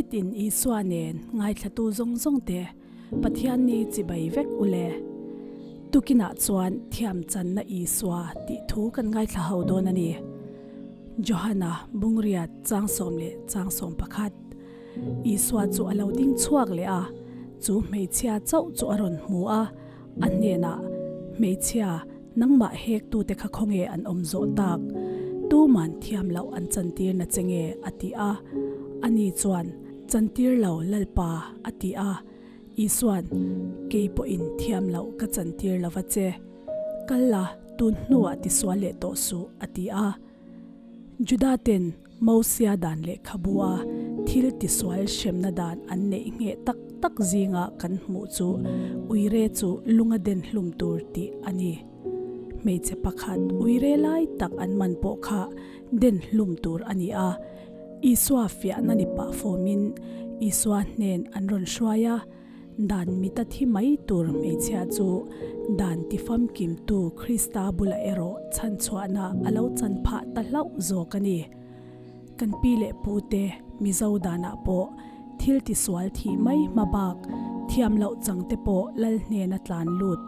Nitin Isua nen ngaithlatu zawng zawng te Pathian ni chibai vek u le. Tukinah chuan thiam channa Isua tih thu kan ngaithla ho dawn a ni. Johana Bungriat chang sawm leh chang 11. Isua chu a lo ding chhuak leh a, chu hmeichhia chauh chu a rawn hmu a, a hnenah, Hmeichhia, nangmah hek tute kha khawnge an awm zawh tak? Tuman thiam loh an chantir na che nge? a ti a. Ani chuan, Chantir lo, Lalpa, a ti a. Isua'n, Kei pawhin thiam loh ka chantir lo va che. Kal la, tun hnuah tisual leh tawh suh, a ti a. Juda ten Mosia dan lehkhabua thil tisual hremna dan an neih ngheh tak tak zinga kan hmuh chu uire chu lunga den hlum tur tih a ni. Hmeichhe pakhat uire lai tak an man pawh kha den hlum tur a ni a, Isua fiahna ni pah fawmin Isua hnen an rawn hruai a. Dan mita thi mai tur hmeichhia chu dan tifamkimtu Krista bulah erawh chhanchhuahna a lo chan phah ta hlauh zawk a ni. Kan pi leh pute Mizo danah pawh thil tisual thih mai hma bak thiam loh chang te pawh lal hnena tlan lut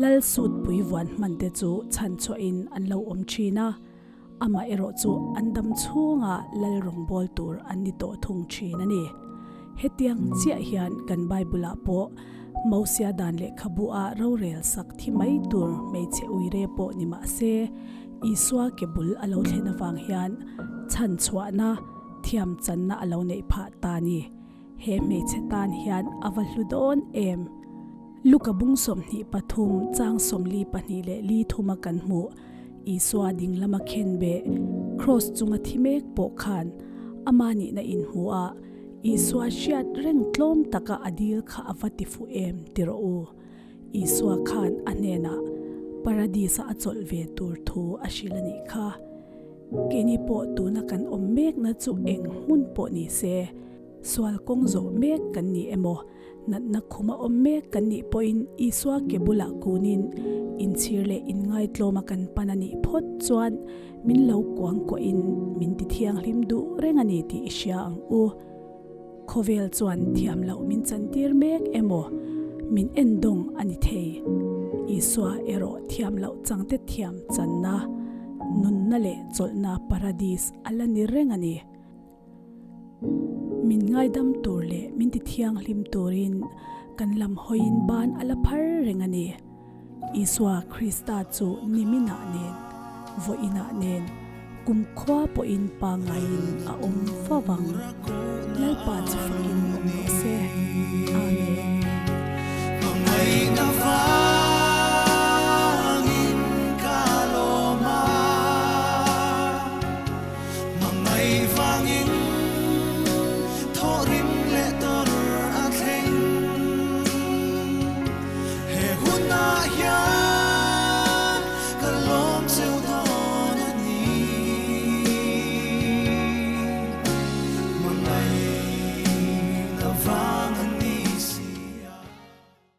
lal sut pui vuan hman te chu chhanchhuahin an lo awm thin a, amah erawh chu an dam chhunga lal rawngbâwl tur an ni tawh thung thin a ni. Hetiang chiah hian kan Bible-ah pawh Mosia dan lehkhabu-ah rorel sak thi mai tur hmeichhe uire pawh ni mah se, Isua ke bul a lo thlen avang hian chhan chhuahna, thiam channa a lo neih phah ta ni. He hmeichhe tan hian a va hlu dawn em? Luka bung 23 chang 42 leh li thuma kan hmuh. Isua ding lama khen beh, Kraws chunga thi mek pawh khan ama nihna inhmu a, Isua hriat reng tlawm taka a dil kha a va ti fuh em ti rawh u. Isua khan a hnenah Paradis-a a chawlh ve tur thu a hrilh a nih kha. Keini pawh tuna kan awm mekna chu eng hmun pawh ni se, sual kawng zawh mek kan ni emaw, Natna khuma awm mek kan nih pawhin Isua ke bulah kunin inchhir leh inngaitlawma kan pan a nih phawt chuan min lo kuang kuahin min ti thianghlim duh reng a ni tih i hria ang u. Khawvel chuan thiam loh min chantir mek emaw min endawng a ni thei. Isua erawh thiam loh changte thiam channa, nunna leh chawlhna paradis a la ni reng a ni. Min ngaidam tur leh min ti thianghlim turin kan lam hawiin ban a la phar reng a ni. Isua Krista chu niminah nen, vawiinah nen, kumkhua pawhin pangaiin a awm fo vang. Lalpa chu fakin awm rawh se. Amen. Hmangaih vangin thaw rim